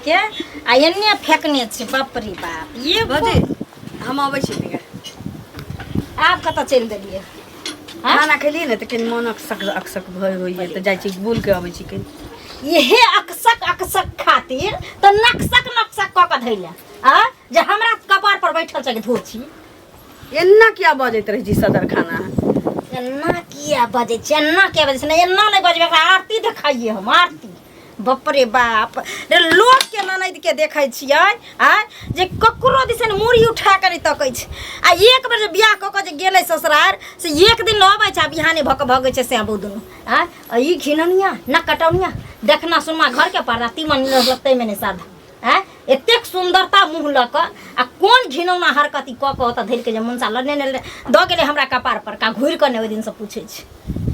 के आ एन्ने फेकने छै। बाप रे बाप, ये भौजी, हम अबै छी तनिका। आब कतऽ चलि देलियै? हाँ? खाना खेलियै ने तऽ कनि मन अकसक अकसक भय होइए, तऽ जाइ छी बुल के अबै छी कनि। इहे अकसक अकसक खातिर तऽ नक्सक नक्सक कऽ कऽ धैले आ जे हमरा कपार पर बैठल छै धोछी। एना किया बजैत रहै छी सदर खाना? एना किया बजै छै, एना किया बजै छै? नहि, एना नहि बजबै। एकरा आरती देखाइए हम आरती। बाप रे बाप रे, लोकके ननदिके देखै छियै आँय जे ककरो दिसन मूड़ी उठा कऽ नहि तकै छै, आ एक बेर जे बियाह कऽ कऽ जे गेलै ससुरार से एक दिन अबै छै आ बिहाने भऽ कऽ भगै छै श्यामू दुनू आँय। आ ई घिनौनिया न कटौनिया देखना सुनमा घरके पर्दा तीमन रहलक ताहिमे नहि साधा आँय। एतेक सुन्दरता मुँह लऽ कऽ आ कोन घिनौना हरकत ई कऽ कऽ ओतऽ धरि जे मनसा लड़ने ने दऽ गेलै हमरा कपार पर का घुरि कऽ ने ओहि दिनसँ पूछै छै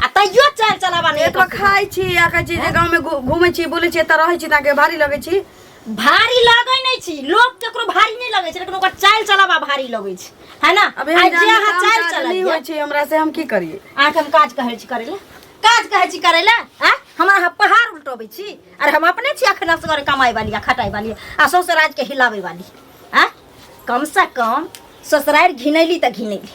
आ तैयो चालि चलाबा नहि। एतबा खाइ छी आ कहै छी जे गाँवमे घूमै छी, बोलै छी, एतऽ रहै छी तऽ अहाँके भारी लगै छी? भारी लगै नहि छी। लोक केकरो भारी नहि लगै छै, लेकिन ओकर चालि चलाबा भारी लगै छै, है ना? अब आ एहन जे जान अहाँ काम चालि काज नहि चलबियै होइ छै हमरा से, हम की करियै? अहाँके हम काज कहै छी करै लए, काज कहै छी करै लए? आँय, हमरा अहाँ पहाड़ उल्टबै छी? अरे हम अपने छी अखन असगर कमाइ वाली आ खटाइ वाली आ सौंसे राजके हिलाबै वाली। आँय, कम से कम ससुरारि घिनैली तऽ घिनैली,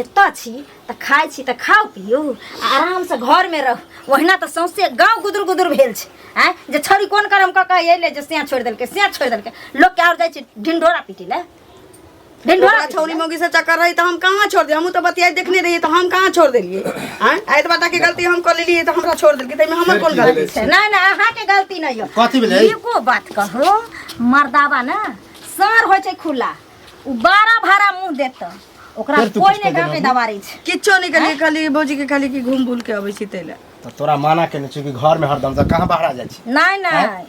एतऽ छी तऽ खाइ छी तऽ खाउ पियू आ आरामसँ घरमे रहू। ओहिना तऽ सौंसे गाँव गुदुर गुदुर भेल छै आँय जे छौड़ी कोन करम कऽ कऽ अयलै जे सएह छोड़ि देलकै, सएह छोड़ि देलकै। लोकके आओर जाइ छै ढिंढोरा पीटै लए, ढिंढोरा ओकरा छौरी मौगी से चक्कर रही तऽ हम कहाँ छोड़ दियै? हमहूँ तऽ बतियाइ देखने रहियै, तऽ हम कहाँ छोड़ देलियै? आँय, आ एतबा टाके गलती हम कऽ लेलियै तऽ हमरा छोड़ देलकै, ताहिमे हमर कोन गलती छै? नहि नहि, अहाँके गलती नहि यऽ। कथी भेलै? एको बात कहू, मर्दाबा ने साँढ़ होइ छै खुला, ओ बारह भाड़ा मुँह देत ओकरा फेर तू कोई किछु नहि कहि गाँव के देलही? दबारै छै। किछो नहि कहलियै, खाली भौजीके खाली कि घूम बुल के अबै छी ताहि लए। तऽ तोरा माना केने छियौ कि घरमे हरदम, तऽ कहाँ बाहर जाइ छी? नहि नहि,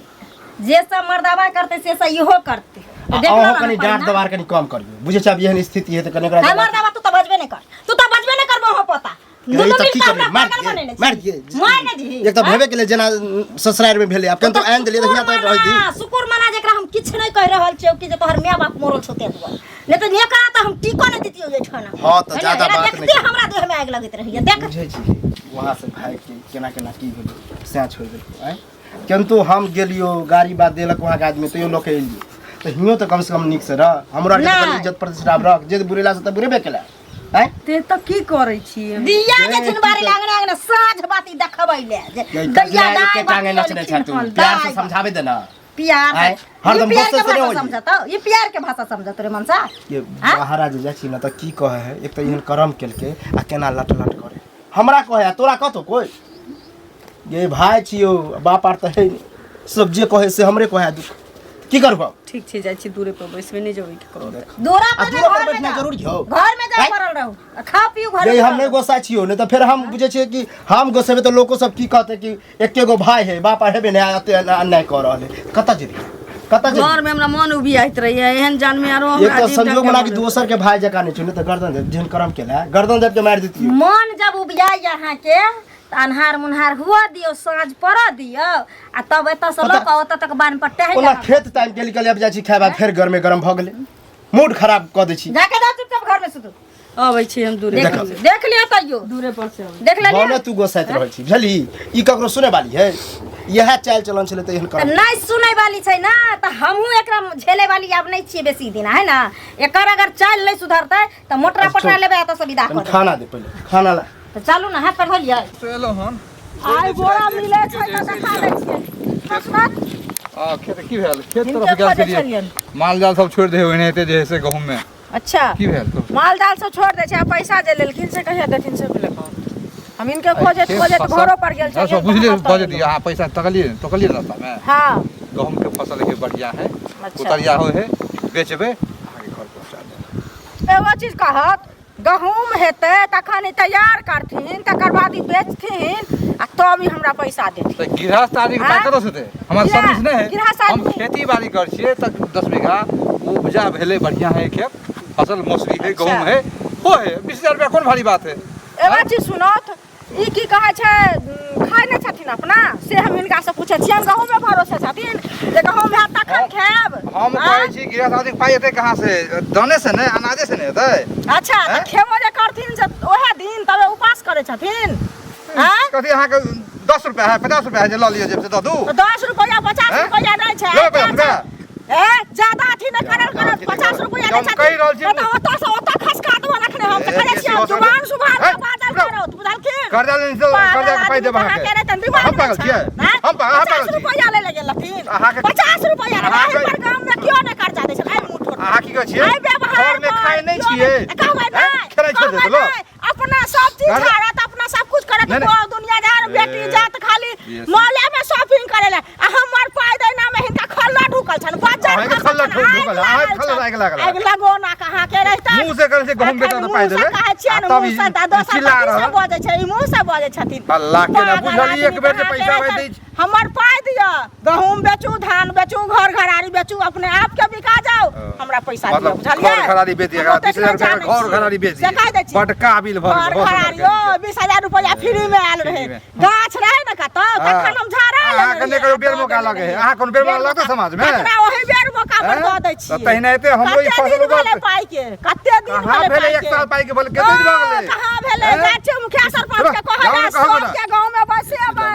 जे सब मर्दाबा करतै से सब इहो करतै। आ देखलो अहूँ ने कनि हम डाँट पहिने। दबार कनि कम करियौ, बुझै छी? आब एहन स्थिति है तऽ कनि एकरा हे मर्दाबा, तू तऽ बजबे नहि कर, तू तऽ बजबे नहि करबो हो पोता। ई दुनू तऽ की मिलके करबै? हमरा मारि पागल दियै, बनेने मारि छी। दियै। मारि नहि दिही। एक तऽ भेबे केलै जेना ससुरारि मे भेलै, आब केन तो आनि देलियै तऽ हियाँ तऽ रहै दी। शुकुर मना जेकरा हम किछु नहि कहि रहल छियौ कि जे तोहर माय बाप मरल छौ ताहि दुआरे, नहि तऽ एकरा तऽ हम टीको नहि दितियौ एहिठाम। हँ, तऽ है ने? ज्यादा एकरा बात नहि देखते हमरा देह मे आगि लगैत रहैया देख। बुझै छी वहाँ से भागि के केना केना की भेलै सएह छोड़ि देलकै आँय। किन्तु हम गेलियो, गाड़ी बात देलक वहाँके आदमी, तैयो लऽ के एलियो तऽ हियो तऽ कमसँ कम नीकसँ रह। हमरा आरके तऽ कनि नहि। इज्जत प्रतिष्ठा आब रख, जे बुरेला से तऽ बुरेबे केला आँय। ते तऽ की करै छियै? दिया जे जे की छिनबारी आंगने आंगने साँझ बाती देखबै ले जे ये दैया कजरा दाइ एके टांगे बाती नचने छै तू एलखिन हन, प्यार से दाइ समझाबे दे ना। प्यार आँय, से हरदम ई प्यार गुस्से के से नहि भाषा होई। समझतौ, ई प्यार के भाषा समझतौ रे मनसा? ये आँय? बाहर जे जाइ छी ने तऽ की कहै है, एक तऽ एहन करम केलकै आ केना लट लट करे हमरा कहै है, तोरा कतौ कोइ ये भाय छियौ, बाप आर तऽ है नहि, सब जे कहै से हमरे कहै है। दुख की करबो? ठीक छै, जाइ छी दूरे पर बैसबै, नहि जेबै ककरो ओतऽ। दूरा आ पर दूरा पर घर में बैठना जा। जरूरी हौ? घर में जा आँय? पड़ल रहू आ खाओ पियू घर ये में हम पड़ल नहीं रहू। गोसा छियौ, नहीं तऽ फेर हम बुझै छियै कि हम गोसेबै तऽ लोको सब की कहतै कि एके गो भाय है, बाप आर हेबे नहि, एते अन्याय कऽ रहल है। कतऽ जेबही, कतऽ जेबही? घर में हमरा मन उबियाइत रहैया एहन जान में आरो एक हमरा तऽ अजीब संजोग ढंग के मना कि मन दोसर के भाय जकाँ नहि छौ, नहि तऽ गर्दन देब जेहन करम केला गर्दन देब के मारि देतियौ। मन जब उबियाइ अहाँके तऽ अन्हार मुन्हार हुअ दियौ, साँझ पड़ऽ दियौ आ तब एतऽ से लऽ कऽ ओतऽ तक बान्ह पर टहलि ओना आउ। खेत टाइम के निकल आबि जाइ छी खाय बाद, फेर गरमे गरम भऽ गेलै, मूड खराब कऽ दै छी। जाके जाओ चुपचाप घर में सुतू। अबै छी हम दूरे देख पर लियौ, देख लियौ तैयो दूरे पर से अबै। देख लेलियै। भने तू गोसाइत रहै छी, बुझली? ई ककरो सुनै वाली है? इएह चालि चलन छलै तऽ एहन तऽ करम। नहि सुनै वाली छै ना तऽ हमहूँ एकरा झेले वाली आब नहि छियै बेसी दिन, है ना? एकर अगर चालि नहि सुधरतै तऽ मोटरा अच्छा, पटरा लेबै एतऽ से विदा कनि कऽ देबै। खाना दे पहिले, खाना ला। तऽ चलू ने, हाथ पर धोलियै। से एलहुँ हन। आइ बोरा मिलै छै तऽ देखा दै छियै। आ खेत की भेल? खेत तरफ हिनके गेल खोजै छलियै। छलियनि। माल जाल सब छोड़ि दे ओनाहिते जे है से गहूँम मे। अच्छा। की भेल तो? माल जाल सब छोड़ दै छै आ पैसा जे लेलखिन से कहिया देथिन से भेलै कहू। हम हिनके खोजैत खेत खोजैत फसल- घरो पर गेल सब छलियनि। बुझलियै तहन बजै एलहुँ। दियौ अहाँ पैसा तकलियै तकलियै रास्ता मे। हँ। गहूँम के फसल के बढ़िया है। अच्छा। उतरिया होइ है, बेचबै अहाँके घर पहुँचा देब। एगो चीज कहत, गहूँम हेतै तखन ई तैयार करथिन, तकर बाद ई बेचथिन आ तब ई हमरा पैसा देथिन। तऽ गृहस्थ आदमी के पाइ आँय? कतऽ से देतै? हमर किया? सर्विस नहि है। गृहस्थ हम आदमी- खेती बाड़ी करै छियै तऽ 10 बीघा उपजा भेलै, बढ़िया है खेत, फसल मौसरी है, गहूँम है, हो है 20,000 रुपया, कोन भारी बात है? एगो चीज सुनत, ई की कहै छै, खाइ नहि छथिन अपना से हम हिनका से पूछै छियनि, गहूँमे भरोसे छथिन जे गहूँम हैत तखन खायब? हम आँय? कहै छी गृहस्थ आदमी के पाइ एतै कहाँ से? दाने से ने, अनाजे से ने एतै। अच्छा, तऽ आँय? खेबो जे करथिन से ओएह दिन तबे उपास करै छथिन? आँय? कथी अहाँके 10 रुपया है 50 रुपया है जे लऽ लिअ जेब से दऽ दू। 10 रुपया 50 हैं? रुपया नहि छै। लेबै 50 रुपया? ए ज्यादा अथी नहि करल करत, 50 रुपया हम नहि छै। कहि रहल छी। तऽ ओतऽ से ओतऽ खसका देबो रखने हम। ए, तऽ करै बेसी छियै हम हो सकलै। जुबान सुभार हे, के बाजल रुक। करत, बुझलखिन? कर्जा लेने छी, कर्जा के पाइ देब पागल अहाँके। आदमी कहाँ के दिमाग हम पागल नहि छियै? छै, हैं? हम पागल, अहाँ 50 पागल छी? रुपया ले ले गेलथिन। अहाँके- 50 रुपया ले, अहाँके- एहि पर गाम में केओ नहि कर्जा दै छै। एहि मुँह ठोर। अहाँ की कहै छियै? एहि व्यवहार घरमे पर खाइ नहि केओ छियै? कहबै हैं? नहि, खेनाइ छोड़ि कहबै देतै लोक? नहि। अपना सब चीज घर- झाड़त, अपना सब कुछ करत, नहि, नहि। दुनिया जहान बेटी ए, जात खाली बेसी। मॉले में शॉपिंग करे ले आ हमर पाइ दैना में हिनका खल्ला ढुकल छन, बच्चा अहाँके खल्ला ढुकल, अहाँके खल्ला आगि लागल। आगि लगो ना कहाँ के रहितै। मुँह से करै छै गहूँम बेचऽ तऽ पाइ देबै। कहै छियै आ ने तब मुँह ई से तऽ दोसर चिल्ला कथी से रहल। बजै छै, ई मुँह से बजै छथिन। अल्लाह के ना पागल बुझलियै आदमी एक बेर जे कहाँ के पैसा रहितै। दै छै। हमर पाइ दिअ, गहूँम बेचू, धान बेचू, घर घरारी बेचू, अपने आप के बिका जाउ, हमरा पैसा दिअ, मतलब बुझलियै? घर घरारी बेच दिअ, हम ओतेक 20,000 नहि रुपया जानै घर छियै। घरारी बेच से कहि दै छी। बड काबिल भऽ घर गेल, घरारी ओ 20,000 रुपया फ्री में आयल रहे, फ्री में। गाछ रहे ने कतौ, तखन हम झाड़ा लेने अहाँके नहि रहियै, कहियो बेर दऽ मौका देने लगै है। रहियै। अहाँ कोनो बेर मौका लगतै समाजमे? तकरा ओही बेर मौका पर हैं? दऽ दै छियै। तऽ तहिना एते हमरो ई कते फसल दिन भेलै उगत। पाइ के? कते दिन कहाँ भेलै भेलै पाइ एक के? साल पाइ के भेलै? कते दिन भऽ ओ, गेलै? कहाँ भेलै? हैं? जाइ छियै मुखिया सरपंच के कहै जाउ लए, ने कहबै ने। सबके गाँव में बसेबै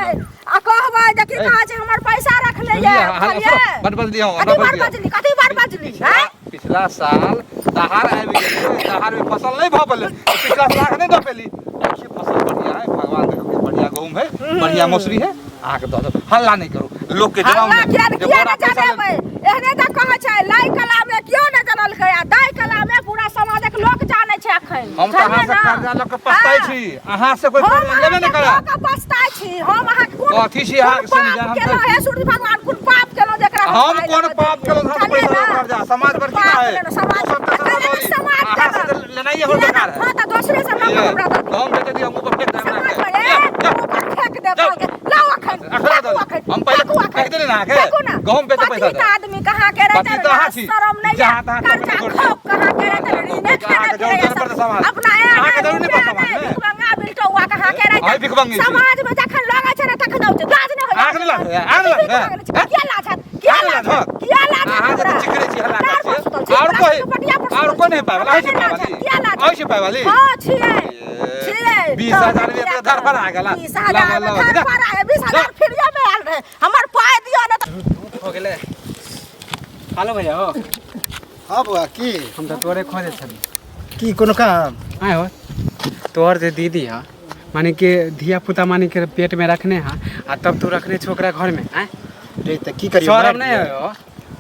आ कहबै जे की कहै छै हमर पैसा रखले ये, बुझलियै? बड बजली हम, कथी बड बड़ बजली हम। बजली, कथी बड़ बजली, हैं? पिछला साल दहार आबि गेलै, दहार में फसल नहीं भऽ पेलै, पिछला साल नहीं दऽ पेली। देखिए फसल बढ़िया है, भगवान देखो बढ़िया गहूम है, बढ़िया मौसरी है, अहाँके दऽ देब। हल्ला नहीं करू, लोक के जनाउ हल्ला नहि किया जे किया बोरा नहि पैसा लेल- जनेबै? एहने तऽ कहै छै लाई कला में केओ नहि जनलकै आ दाइ कला में पूरा समाजक लोक जानै छै अखन। हम तऽ अहाँ बुझलियै से ने? कर्जा लऽ कऽ पछताइ हँ। छी, अहाँ से कोई हम कर्जा लेबे नहि अहाँके करत। लऽ कऽ पछताइ छी। हम अहाँके कोन कथी छी अहाँ कोन से नहि पाप जान, हम केलहुँ तऽ- हे सूर्य भगवान, कोन पाप केलहुँ जेकरा हम पाइ कोन लऽ कऽ पाप देलियै? केलहुँ जे हम बुझलियै पैसा लऽ ने? कर्जा? समाज पर की पाप है? केलहुँ, समाज दोसर तेसर पहिले लऽ ली। समाज अहाँ से केलहुँ। तऽ लेनाइए हमर बेकार है। हँ तऽ दोसरे से लऽ कऽ हमरा दऽ दिअ। गहूम बेचै दिअ, मुँह पर फेंक देब समाज अहाँके। पर, ए, मुँह पर फेंक देब जाउ। कहलकै। लाउ अखन, अखन फेकू दऽ दिअ। अखन, हम पहिले फेकू अखन। फेंक देली ने अहाँके। फेकू ने। गहूम बेचै पैसा पतित दऽ। आदमी कहाँ के रहतै? पतित अहाँ छी। शरम नहि जहाँ तहाँ कर्जा कपड़े छोड़ि खौफ कहाँ के रहतै? ऋणे अहाँके खेने जरूरत फिरैए नहि पड़तै सब। समाज। अपना ए अहाँके जरूरत नहि रुपया पड़तै नहि, समाजमे। भिखमंगा बिलटौआ कहाँ के रहतै? अहीं भिखमंगी छी। समाज में जखन लगै छै ने तखन औतै। लाज नहि होइए। अहाँके नहि लाज होइए? अहाँके लाज होइए? भिखमंगा छी। किया लाज हैत? किया अहाँके लाज लाज हैत? होत? किया लाज हैत अहाँ जे हमरा? चिकरै छी, हल्ला डाँर करै पर छी। सुतल छी, आओर हमरा कोई सबके पटिया पर आओर सुतल कोई छी। नहीं पाय वाला, अहीं छी हमरा पाय नहि लाज वाली। हैत। किया लाज अहीं छी पाय वाली। हँ, छियै। छियै। 20,000 में एते धरफड़ आ गेला। 20,000 में लऽ, लऽ, धरफड़ आयल, 20,000 फ्रीये में आयल रहै। हमर पाइ दिअ ने तऽ हो गेलै। हेलो भैया हो। हाँ बौआ की हम तऽ तोरे खोजै छली। की कोनो काम? आँय हो, तोहर जे दीदी है माने कि धिया पुता माने के पेट में रखने है आ तब तू रखने छो ओकरा घर में, आँय? रे तऽ की करियै, शरम मारि नहि दियै? हो?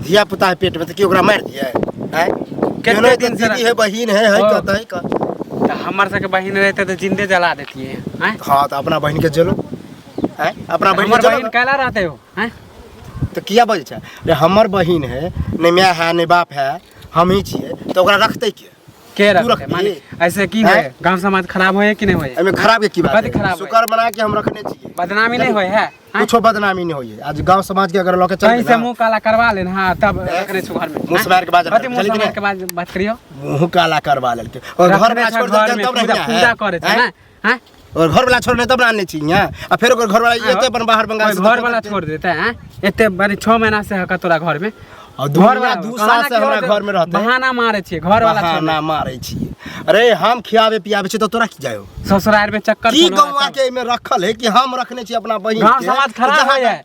धिया पुता है पेट में तऽ की ओकरा मारि दियै? आँय? कते केहनो दिन से दीदी है, बहिन है, है हाँ। कतऽ है कऽ। तऽ हमर सबके बहिन रहते तऽ जिंदे जला देतियै, आँय? हाँ तऽ अपना बहिन के जलो, आँय? अपना बहिन के हमर जलो बहिन कैला रहते हो, आँय? तऽ किया बजै छै रे? हमर बहिन है, नहि माय है नहि बाप है, हम ही छियै, तऽ ओकरा रखतै के? के तू रखते रखबही? माने ऐसे की होए? आँय? गांव समाज खराब होए कि नहीं होए? एहिमे खराब के की बात कथी है? खराब होए? शुक्र मना के हम रखने छियै। बदनामी नहीं होए है, आँय? कुछो बदनामी नहीं होई है। आज गांव समाज के अगर लके चल कहीं से मुंह काला करवा लेन, हाँ तब रखने छो घर में। मुंह से मार के बाजल कथी मुंह चली से कि मार नहीं? के बात बात करियो? मुंह काला करवा लेलके और घर रखने वाला छो छोड़ घर देलकै में तब पूजा रहिया पूजा करे छो आँय? ना, हाँ? और घर वाला छोड़ने तब ना आनने छी यहाँ, आ फेर ओकर घर वाला एते अपन बाहर बंगाल से घर तब वाला तब छोड़ देता है, एते माने 6 महीना से हका तोरा घर में। और घर दुनिया वाला 2 कहना साल से कि हमरा और घर में रहते। बहाना मारे छियै, घर वाला छोड़ बहाना मारे छियै। अरे हम खियाबे पियाबे छियै तऽ तोरा की जायो? ससुराल में चक्कर की छौ ना, गौवा के एहिमे रखल है कि हम रखने छी अपना बहिन गाँव के? समाज खराब जहाँ होइए।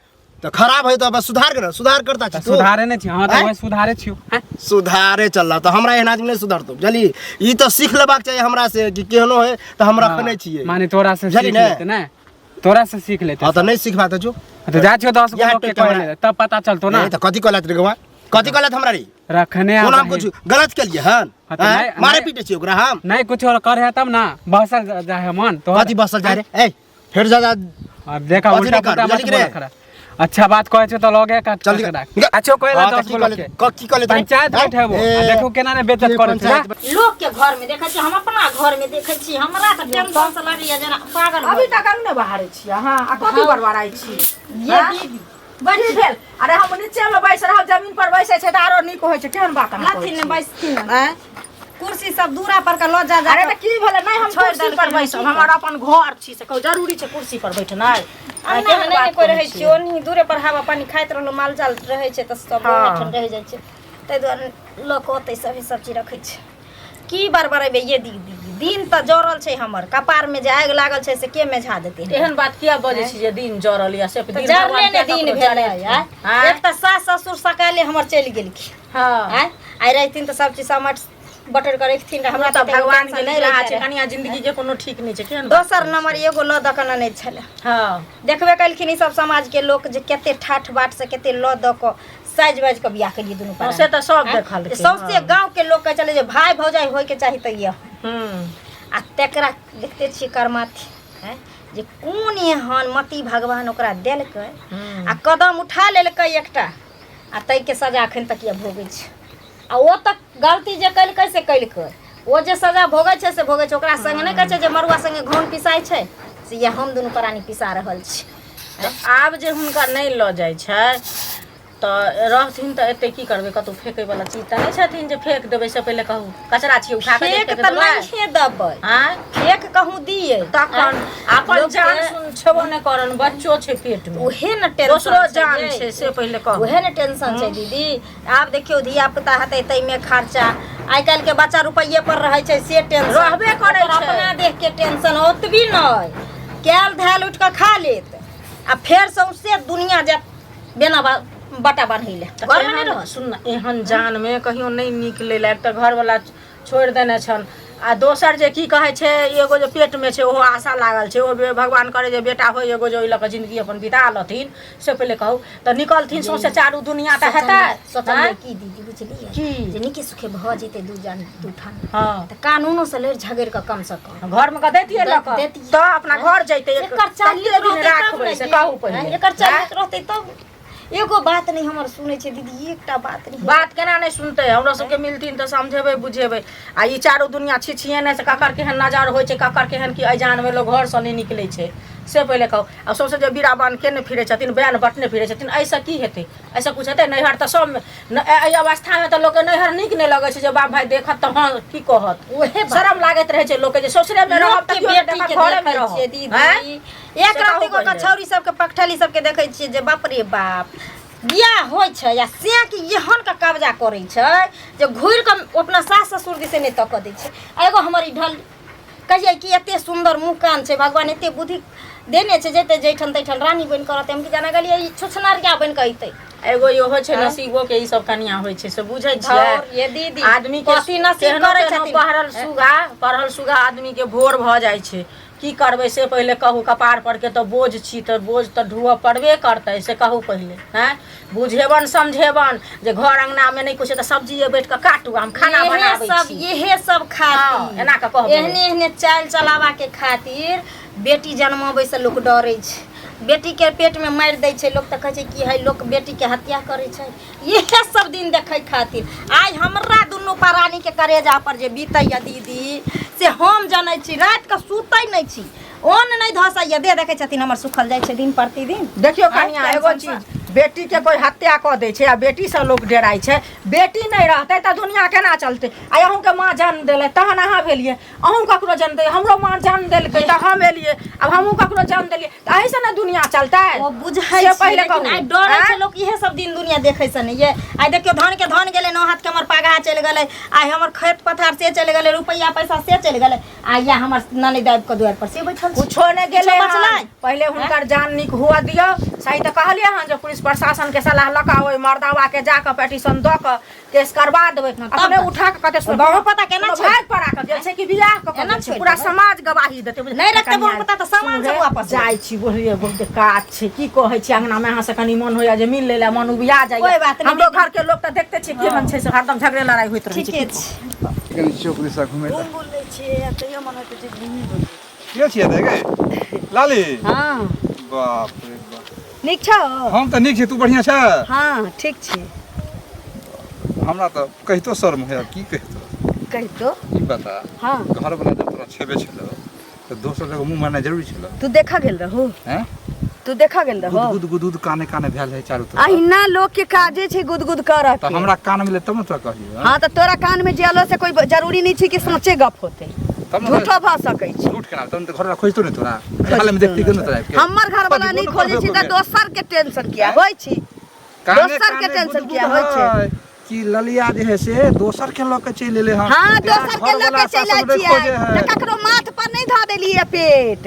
तऽ खराब है तऽ बस सुधार कर, सुधार करता छी तऽ तू। सुधारे नहि छी, हाँ तऽ आँय? वही सुधारे छियौ, आँय? सुधारे चल तऽ हमरा एहन आदमी नहि सुधरतौ, बुझलिही? ई तऽ सीख लेबाक चाही हमरा से कि केहनो है तऽ हम रखने छियै। माने तोरा से बुझलिही सीख ने? लेते ने, तोरा से सीख लेते। हाँ तऽ नहि सिखबा तऽ जो। तऽ जा छियौ 10 गो इएह लोग के टोकि कहि हमरा। लेते, तब पता चलतो ना। नहीं तऽ कथी कहलत रे गौवा? कथी कहलत हमरा रे? रखने आ कोन हम बहिन। कुछ गलत केलियै हन? हाँ तऽ आँय? नहि- मारे नहि- पीटे छियै ओकरा हम? नहीं कुछ और करे है तब ना बहसल जाए है मन तो। कथी बसल जाय रे? ए फेर ज्यादा अब देखा कथी उल्टा नहि कर, पुल्टा मत बुझलिही कि बोला रे? खरा। अच्छा बात कहै छौ तऽ लगे काट चल काट निकल। राख। अच्छो कहला हाँ, तऽ 10 की गो कहले? लोग के। की कहले तू? पंचायत आँय? बैठेबो, आ ए, देखू केना ने बेइज्जत की करै छै, पंचायत जा। लोक के घर में देखै छी, हम अपना घर में देखै छी, हमरा तऽ टेंशन से लगैया जेना पागल भऽ अभी तक अंगने बहारै छी अहाँ आ कथी बड़बड़ाइ छी? ये दीदी बड़ी भेल। अरे हम नीचे में बैस रहब, जमीन पर बैसै छै तऽ आरो नीक होइ छै। केहन बात अहाँ कहै लथिन ने छी? बैसथिन ने। आँय? कुर्सी सब दूरा पर के लऽ जा जा अरे कऽ। तऽ की भेलै? नहि हम छोड़ि कुर्सी पर देलखिन, बैसब, की हमर अपन घर छी, से कहू जरूरी छै कुर्सी पर बैठनाइ? अंगना में नहि ने कोइ रहै छै, ओनही दूरे पर हवा पानी खाइत रहलहुँ, माल जाल रहै छै तऽ सब हाँ। ओहिठाम रहि जाइ छै, ताहि दुआरे लऽ कऽ ओतै सब सब चीज रखै छै। की बड़बड़ेबै ये दीदी, दिन तऽ जरल छै हमर कपार में जे आगि लागल छै से के मेझा देतै? एहन बात किया बजै छी जे दिन जरल या से? तऽ दिन जरले भगवान ने किया दिन ककरो भेलै जरेथिन? आँय? आँय? एक तऽ सास ससुर सकाले हमर चलि गेलखिन। हँ। आँय, आइ रहिथिन तऽ सब चीज समट बटोरि कऽ रखथिन रहए, हमरा हमरा तऽ तऽ भगवान टेंशन के नहि लीला रहितै छै रहए। कनिया, जिंदगी के कोनो ठीक नहि छै। केहन बात दोसर करै नंबर छी? एगो लऽ दऽ कऽ ननैद छलै। हँ। देखबे केलखिन ई सब समाज के लोक जे कते ठाठ बाट से कते लऽ दऽ कऽ साजि बाजि कऽ बियाह केलियै दुनू हँ, प्राणी। से तऽ सब आँय? देखलखिन। सौंसे हँ। गाँव के लोक कहै छलै जे भाय भौजाइ होय के चाही तऽ यह हूँ। आ तेकरा देखते छियै कर्माथी, आँय? जे कोन एहन मति भगवान ओकरा देलकै हूँ। आ कदम उठा लेलकै एकटा, आ ताहिके सजा एखन तक यऽ भोगै छै। आ ओ तऽ गलती जे केलकै से केलकै, ओ जे सजा भोगै छै से भोगै छै। ओकरा संगे नहि कहै छै जे मड़ुआ संगे घौन पिसाइ छै, से इएह हम दुनू प्राणी पिसा रहल छी। तऽ आब जे हुनका नहि लऽ जाइ छै तऽ रहथिन तऽ एते की करबै? कतहु फेकै वाला चीज तऽ नहि छथिन जे फेक देबै? से पहिले कहू, कचरा छियै उठा कऽ जे फेक फेक तऽ देबै? नहिए देबै। आँय? फेक कहूँ दियै? तखन अपन लोकके- जान सुन छेबो नहि करन, बच्चो छै पेट मे। उहे ने टेंशन दोसरो छै जान यै। छै, से पहिले कहू। उहे ने टेंशन छै दीदी। आब देखियौ, धिया पुता हेतै ताहिमे खर्चा। आइ काल्हि के बच्चा रुपैये पर रहै छै, से टेंशन रहबे करै ओकर छै। अपना देख के टेंशन ओतबी नहि, कैल धैल उठि कऽ खा लेत आ फेर सौंसे दुनिया जायत बेना बटा बान्है लए, तऽ घरमे नहि एहन रहत। सुन ने, एहन जान मे कहियो नहि निकलै लायक तऽ घरवला छोड़ि देने छन, आ दोसर जे की कहै छै, एगो जे पेटमे छै ओहो आशा लागल छै। ओ भगवान करे जे बेटा होय एगो, जे ओहि लऽ कऽ जिंदगी अपन बिता लथिन। से पहिले कहू तऽ निकलथिन सौंसे चारू दुनिया तऽ हेतै? सोचलियै आँय? की दीदी, बुझलियै की? जे नीके सुखे भऽ जेतै दू जान दू ठाम हँ, तऽ कानूनो से लड़ि झगड़ि कऽ कम से कम घरमे कऽ दैतियै लऽ कऽ दैतियै। तऽ अपना घर जैतै। एकर चाली कते दिन रहतै तब राखबै ने से ये। कहू पहिले। एकर चाली रहतै तब। एगो बात नहि हमर सुनै छै दीदी, एकटा बात नहि। बात केना नहि सुनतै? हमरो सबके मिलथिन तऽ समझेबै बुझेबै। आ ई चारू दुनिया छिछिएने से ककर केहन नजर होइ छै, ककर केहन की। अजानमे लोक घरसँ नहि निकलै छै, से पहिले कहू। आ सौंसे जे बीरा बान्ह केने फिरै छथिन, बैन बटने फिरै छथिन, एहिसँ की हेतै? एहिसँ कुछ हेतै? नैहर तऽ सब एहि अवस्थामे तऽ लोकके नैहर नीक नहि लगै छै, जे बाप भाय देखत तऽ हँ की कहत। उहे बात। शरम लागैत रहै छै लोकके जे ससुरेमे रहब लोकके तऽ केओ नहि बेटी देखत, के घरेमे देखै रहब छियै दीदी। आँय? एक से रत्ती कहू गो के पहिले। छौरी सबके, पकठली सबके देखै छियै जे बाप रे बाप, बियाह होइ छै आ से कि एहन के कब्जा करै छै जे घुरि कऽ अपना सास ससुर दिसे नहि तकऽ दै छै। आ एगो हमर ई ढल कहियै कि एते सुन्दर मुँह कान छै, भगवान एते बुद्धि देने छै, जेतै जैठन तैठन रानी बनि कऽ रहतै। हम की जाना गेलियै ई छुछनरिया बनि कऽ अयतै। एगो इहो छै, नसीबो के ई सब कनिया होइ छै, से बुझै छियै? धौर, ये दीदी, आदमी के कथी नसीब केहनो करै केहनो छथिन? पढ़ल सुगा, पढ़ल सुगा आदमी के भोर भऽ जाइ छै। की करबै से पहिले कहू। कपार पर के तऽ बोझ छी, तऽ बोझ तऽ ढुअ पड़बे करतै, से कहू पहिले। हैं, बुझेबन समझेबन जे घर अंगना मे नहि कुछ तऽ सब्जी बैठ कऽ काटू, हम खाना इहे बनाबै सब छी। इहे सब खातिर। हँ, एना कऽ कहबै। एहने एहने चालि चलावा के खातिर बेटी जन्माबै से लोक डरै छै। बेटी के पेट में मारि दै छै लोक, तऽ कहै छै कि है लोक बेटी के हत्या करै छै। इहे सब दिन देखै खातिर आइ हमरा दुनू प्राणी के करेजा पर जे बीतैया दीदी, से हम जनै छी। राति कऽ सुतै नहि छी, अन्न नहि धसैया, देह देखै छथिन हमर सुखल जाइ छै दिन प्रतिदिन। देखियौ आँय, कनिया, एगो टेंशन चीज, बेटी के कोई हत्या कऽ दै छै आ बेटी से लोक डराइ छै। बेटी नहि रहतै तऽ दुनिया केना चलतै? आ अहूँके माँ जन्म देलै तहन अहाँ भेलियै, अहूँ ककरो जन्म दे, हमरो माँ जन्म देलकै तऽ हम एलियै, आब हमहूँ ककरो जन्म देलियै, तऽ एहिसँ ने दुनिया चलतै? ओ बुझै से छियै, पहिले लेकिन कहू। आइ डरै छै आँय? लोक। इहे सब दिन दुनिया देखै से नहि ये। आइ देखियौ, धन के धन गेलै, नौ हाथ के हमर पगहा चलि गेलै, आइ हमर खेत पथार से चलि गेलै, रुपैआ पैसा से चलि गेलै, आ या हमर ननैद आबि कऽ दुआरि पर से बैठल छै। कुछो नहि गेलै किछो बचलै? हन। पहिले हुनकर जान नीक हुअ दियौ। सही तऽ कहलियै हन जे पुलिस प्रशासन के सलाह लऽ कऽ ओहि मर्दावा के जा कऽ पिटीशन दऽ कऽ केस करवा देबै। अपने उठा कऽ कते सुन्दर बहु पता केना कोनो छै? भागि पड़ा कऽ गेल छै कि बियाह कऽ कऽ एना गेल छै? छोड़ि पूरा देबै? समाज गवाही देतै। नहि रखतै बहु पता तऽ सामान सब वापस जाइ छी, बुझलियै? बहुत काज छै। की कहै छी, अंगना मे अहाँ से कनी मन होइया जे मिल लै लए, मन उबिया जाइया। कोइ बात नहि हमरो दीदी। घर के लोक तऽ देखते छियै केहन छै, से हरदम झगड़े लड़ाइ होइत रहै छै। ठीके छै। कनि चौक दिशा घुमै लए। घूम लै छियै, तैयो मन होइत छै घूमी बोली। के छियै रे गे लाली? हँ। बाप रे बाप। नीक छौ? हम तऽ नीक छी, तू बढ़िआँ छ? हँ, ठीक छी। हमरा तऽ कहितो शर्म होइया, की कहितो। कहितो? ई बता। हँ। घर वाला जब तोरा छेबे छलो तऽ दोसर जगह मुँह मारनाइ जरूरी छलो? तू देखा गेल रहू? हैं? तू देखा गेल रहू? गुद गुद गुद काने काने भेल है चारू तरफ। अहिना लोक के काजे छै गुद गुद करऽ तऽ के। हमरा कान मिले तब ने तोरा कहलियौ। हँ, तऽ तोरा कान में जे आलो से कोई जरूरी नहीं छै कि सचे गप होते। तब ने। झूठो भऽ सकै छै। झूठ केना? तब ने तऽ घर वाला खोजतो ने तोरा, हाल में देखती के ने तोरा आबि के। हमर घर वाला नहीं खोजबो खोजै छै ने तऽ करबो। दोसर के टेंशन किया होइ छै? काने दोसर के काने टेंशन गुदगुद किया होइ छै? है। कि ललिया जे है से दोसर के लऽ के चलि एलै हन। हाँ तेरा दोसर के लऽ घरवला के चलि सासुर आयल नहि छियै खोजे है। तऽ ककरो माथ पर नहि धऽ देलियै पेट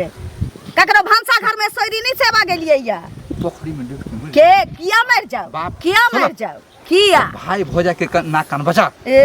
ककरो भनसा घर में सोयरी नहि सेवा गेलियै या पोखरी में डूबि के मरि के किया मरि जाओ बाप, किया सुनऽ। मरि जाओ किया भाई भौजा के नाक कान बचा ए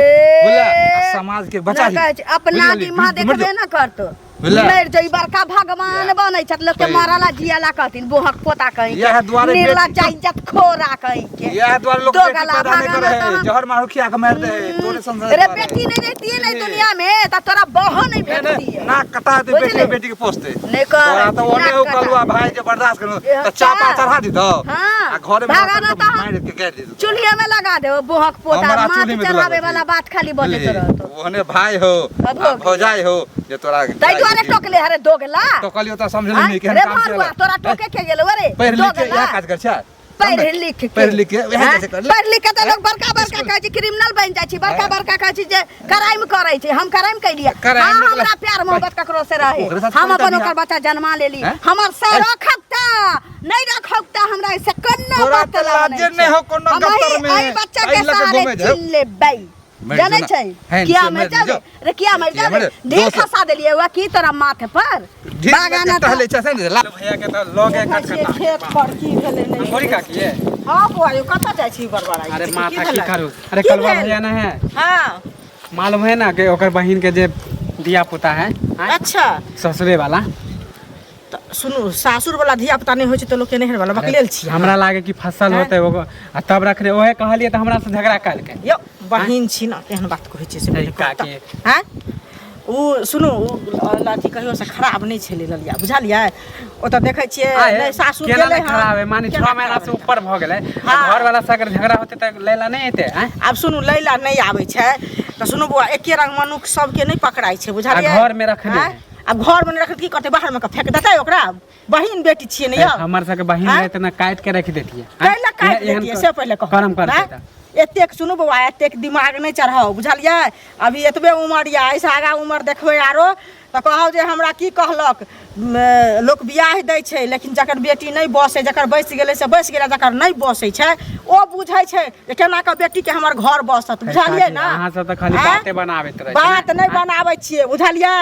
बुझला? आ समाज के बचा नहि कहै छै, अपना बुझलियै? दिमाग मरि देखबे जाओ। न करतो बुझला? मरि जाई बड़का भगवान बनै छथि लोक के सही। मरला जियाला कहथिन बोहक पोता कहीं इएह दुआरे बेटी- निर्लज्ज इज्जत खोरा कहीं के इएह दुआरे लोग बेटी दोगला पैदा नहि भगवान करे है तहन- जहर मारू खिया के मारि दे है तोरे संसार रे बेटी नहीं रहती नहीं दुनिया में त तोरा बहो नहीं भेटती नाक कटा दे बेटी बुझली? बेटी के पोसते नहीं कर तोरा तऽ ओने नाक हो कटा। कलुआ भाई जे बर्दाश्त करू ए, तऽ चापा अच्छा। चढ़ा दी तऽ हाँ। आ घरे में भागा ना तऽ मारि के गाड़ि दी चूल्हे में लगा दे बोहक पोता हमरा माथ चूल्ही में चढ़ावे लगबै वाला छै। बात खाली बजैत रहतो ओहने भाई हो अब आ हो भौजाई हो जे तोरा ताहि दुआरे टोकले हरे दोगला टोकलियो तऽ समझली नहीं केहन रे काम भरुआ चलल। तोरा टोके के गेलो रे पढ़ि लिख के दोगला इएह काज कर छै पढ़ि लिख के पढ़ि लिख के इएह हाँ? काज कर पढ़ि लिख के तऽ लोग बड़का बड़का कहै छै क्रिमिनल बनि जाइ छै बड़का बड़का कहै छै जे क्राइम करै छै हम क्राइम कैलियै क्राइम हाँ नहि हमरा प्यार मोहब्बत ककरो से रहे ओकरे साथ हम कविता अपन बियाह। ओकर बच्चा जन्मा लेली हैं? हमर से रखब तऽ नहि रखब तऽ हमरा से कोनो तोरा बात तऽ लाजे नहि हो कोनो हम गप्तर में। एहि बच्चा के एहि लऽ के सहारे घुमै जाउ। चिल्लेबै मरि जानै जो ना। छै हैन किया से मरि मरि जाबे जो। रे किया मरि किया जाबे मरि? ढेर दोसर- खसा देलियै वह की तोरा माथे पर ढेर बागाना टहले छै से ने ला भैया के तऽ लगे कटकटा खेत पर की भेलै नहि थोड़ी काकी है हँ बौआ यौ कतऽ जाइ छी बड़बड़ाइ अरे छी? माथा की भेलै? करू अरे की कलवा भेल? भैया ना है हँ मालूम है ना कि ओकर बहिन के जे धिया पुता है आँय? अच्छा ससुरे वाला तऽ सुनू सासुर वाला धिया पुता नहि होइ छै तऽ लोक के नैहर वाला बकलेल छियै हमरा लागे कि फसल होते ओगो आ तब रखने ओहे कहलिए तऽ हमरा से झगड़ा कलकै यौ बहिन छी ने केहन बात कहै छियै से पहिले कहू काकी। तऽ। आँय ओ सुनू ओ अथी कहियो से खराब नहि छलै ललिया बुझलियै ओतऽ देखै छियै आए, नहि सासुर केना गेलै नहि खराब है माने केना 6 महीना खराब से है? ऊपर भऽ गेलै आ हाँ। घर वाला से अगर झगड़ा होते तऽ लैला नहि एते आँय? आब सुनू लैला नहि आबै छै तऽ सुनू बौआ एके रंग मनुख सबके नहि पकड़ाइ छै बुझलियै आ घरमे रखने आँय? आब घरमे नहि रखने की करतै बाहरमे कऽ फेंक देतै ओकरा बहिन बेटी छियै ने यौ हमर सबके बहिन आँय? रहते ना काटि के रख देतियै आँय? कैला काटि एहन देतियै से पहिले कहू करम करते आँय? तऽ। एतेक सुनू बौआ एतेक दिमाग नहि चढ़ाउ बुझलियै अभी एतबे उमर यऽ एहिसँ आगाँ उमर देखबै आरो तऽ कहब जे हमरा की कहलक म, लोक बियाह दै छै लेकिन जकर बेटी नहि बसै जकर बसि गेलै से बसि गेलै जकर नहि बसै छै ओ बुझै छै जे केना कऽ बेटीके हमर घर बसत बुझलियै ने अहाँ सब तऽ खाली आँय? बाते बनाबैत रहै बात नहि बनाबै छियै बुझलियै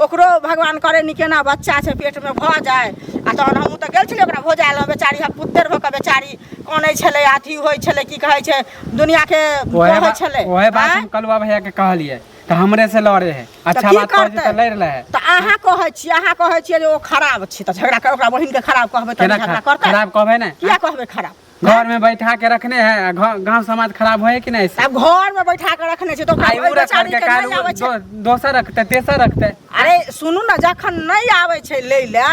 ओकरो भगवान करे नी केना बच्चा छै पेटमे भऽ जाय आ तहन हमहूँ तऽ गेल छलियै ओकरा भोजा लए बेचारी हपुत्तर भऽ कऽ बेचारी कनै छलै अथी होइ छलै की कहै छै दुनियाके ओहे कहै बात छलै ओहे बात आँय? हम कलुआ भैया के कहलियै तऽ हमरे से लड़े है तऽ अच्छा की बात कहै छै करतै तऽ लड़ि लै है तऽ अहाँ कहै छियै अहाँ कहै छियै जे ओ खराब छै तऽ झगड़ा कर ओकरा बहिनके खराब कहबै तऽ केना झगड़ा करतै खराब कहबै ने किया कहबै खराब घर में बैठा के रखने है आ गांव समाज खराब होए कि नहीं से आब घर में बैठा के रखने छै तऽ ओकरा आई ओहि उ रखल बेचारी के के काल नहि आबै छै दोसर रखते तेसर रखते अरे सुनू ने जखन नहि आबै छै लै लए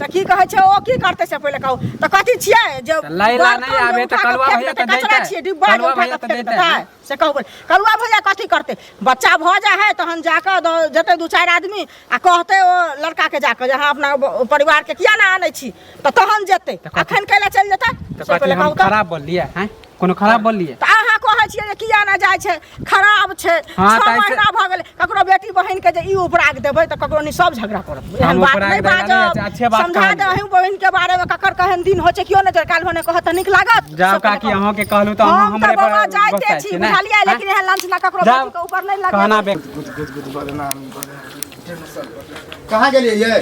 तऽ की कहै छै ओ की करतै से पहिले कहू तऽ कथी छियै जे तऽ लै लए नहि बर्तन जे आबै तऽ उठा कऽ कलुआ फेंक भैया देतै, तऽ कचरा दैतै। छियै डिब्बा जे कलुआ उठा भैया कऽ तऽ फेंक दैतै। देतै से कहू पहिले। कलुआ भैया कथी करतै बच्चा भऽ जाइ है तहन जाकऽ जेतै दू चारि आदमी आ कहतै ओ लड़काके जाकऽ जे अहाँ अपना परिवारके किया नहि आनै छी तऽ तहन जेतै तऽ कथी- अखन कैला चलि जेतै तऽ से कथी पहिले हम कहू तऽ खराब बोललियै हैं कोनो खराब बोललियै तऽ अहाँ कहै छियै जे किया नहि जाइ छै खराब छै हाँ, छओ तऽ ऐसे- महीना भऽ गेलै ककरो बेटी बहिन के जे ई उपराग देबै तऽ ककरो नहि सब झगड़ा करत एहन हम बात उपराग नहि दै लए नहि बाजब अच्छे बात समझा कहलियै। दे अहूँ बहिन के बारे में ककर केहन दिन होइ छै केओ नहि जाने काल्हि भने कहत तऽ नीक लागत जाउ से पहिले काकी कहू। अहूँ के कहलहुँ तऽ अहाँ हम तऽ हमरे पर बौआ जाइते गुस्सा छी छी ने बुझलियै हैं? लेकिन एहन लांछना ककरो जाउ। बेटी के ऊपर नहि कहना लगेबै बे गुद गुद गुद बदनाम बदनाम कहाँ गेलियै ये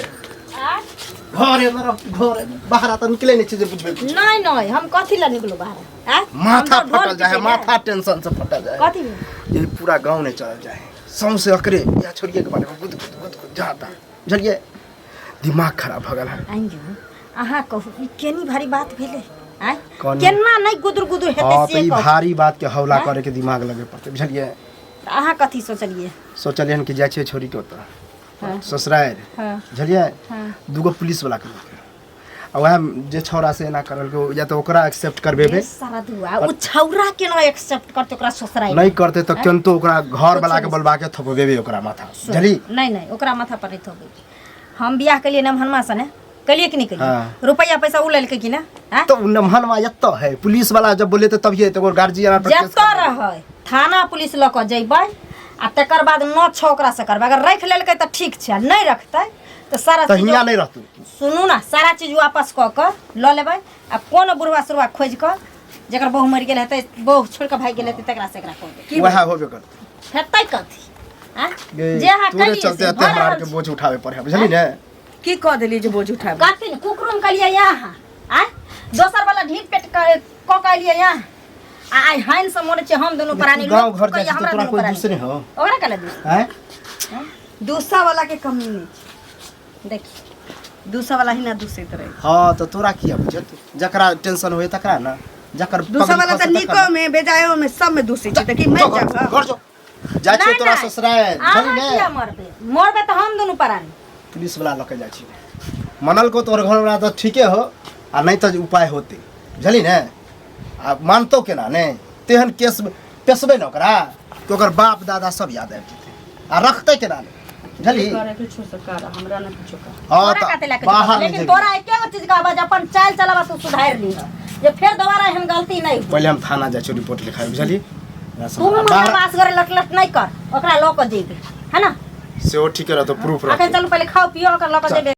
घरे में रह घरे में बाहर तऽ निकले नहि छै जे बुझबै कुछ नहीं नहीं हम कथी ला निकलू बाहर आँय? हम माथा तो ढोल फटल जाए है पीटै माथा टेंशन से फटल जाए कथी ये पूरा गांव नहीं चलल जाए है सौंसे अकरे या छोड़िए के बारे में गुद गुद गुद गुद जाता बुझलिए दिमाग खराब भऽ गेल है आइयो अहाँ कहू ई केनी भारी बात भेलै आँय कोनी? केना नहि गुदुर गुदुर हेतै हाँ तऽ से ई कहू भारी बात के हौला करे के दिमाग लगे पड़तै बुझलिए तऽ अहाँ कथी सोचलियै सोचलियै हन कि जाइ छियै छोड़ी के ओतऽ ससुरारि बुझलियै दूगो पुलिस वाला के लऽ के आ वएह जे छौड़ा से एना करलकै या तऽ ओकरा एक्सेप्ट करबेबै सारा दुआ ओ छौरा केना एक्सेप्ट करतै ओकरा ससुरारि नहि करतै तऽ केनतो ओकरा घर वाला के बोलबा के थपबेबै ओकरा माथा बुझली नहीं नहीं ओकरा माथा पर नहीं थोपै हम बियाह केलियै नमहनमा सने केलियै कि नहि केलियै हाँ। रुपैआ पैसा उ लेलकै कि ना आँय? तो नमहनमा एतऽ है पुलिस वाला जब बोले तऽ तभिए तऽ गार्जियन पर केस जतऽ रहै थाना पुलिस लऽ कऽ जैबै आ तकर बाद न छौ ओकरा से करबै अगर राखि लेलकै तऽ ठीक छै आ नहि रखतै तऽ सारा तऽ चीज हियाँ नहि रहतौ सुनू ने सारा चीज वापस कऽ कऽ लऽ लेबै आ कोनो बुढ़वा सुढ़वा खोजि कऽ जकर बहु मरि गेल हेतै, बहु छोड़ि कऽ भागि गेल हेतै, तकरा से एकरा कऽ दे। वएह होबे करतै। हेतै कथी? आँय? गे, जे अहाँ तोरे कलियै चलते से एते भऽ हमरा रहल आरके बोझ उठाबे पड़े है, बुझली ने? की कऽ देली जे बोझ उठाबे? कथी ने कुकरूम कलियै यहाँ, आँय? दोसर वाला ढीप पेट कऽ कऽ एलियै यहाँ, आ आइ हानि से मरै छियै हम दुनू प्राणी। गाँव लोक घर कहैया जाइ छी तऽ हमरा तोरा दुनू कोई प्राणी। दूसरे हो? ओकरा कहले दूसरे। आँय? दूसरा वाला के कमी नहीं छै। देखी, दूसरा वाला ही ना दूषित रहे। हाँ, तऽ तोरा किया बुझत? जकरा टेंशन होय तकरा ना, जकर दूसरा पगड़ी वाला तऽ खसै तकरा नीको ना। में बेजायो में सब में दूषित छै, तऽ की जो मरि घर जाब? घर जो जाइ छियै नहि, तोरा नहि। ससुराल, अहाँ बुझली ने? किया मरबै? मरबै तऽ हम दुनू प्राणी। पुलिस वाला लऽ के जाइ छी। मनल को तोहर घर वाला तऽ ठीके हो, आ नहि तऽ उपाय होते, बुझली ने? आ मानतो केना ने? तेहन केस पेसबै ने ओकरा कि ओकर बाप दादा सब याद आबि जेतै, आ रखतै केना ने, बुझली? करे किछु से कर, हमरा नहि किछु कर। हाँ, तोरा तऽ कते लए के बाहर जेबौ? नहि लेकिन जेबी। तोरा एके गो चीज कहबह जे अपन चालि चलाबा तू सुधारि लिह, जे फेर दोबारा एहन गलती नहि हो। पहिले हम थाना जाइ छियै रिपोर्ट लिखाइ, बुझली? तू हमरा पास करे लट लट नहि कर, ओकरा लऽ कऽ जेबै है ना? सेहो ठीके रहतौ, प्रूफ अखन रहतौ। चलू, पहिले खाउ पियो, ओकरा लऽ कऽ चल। जेबै।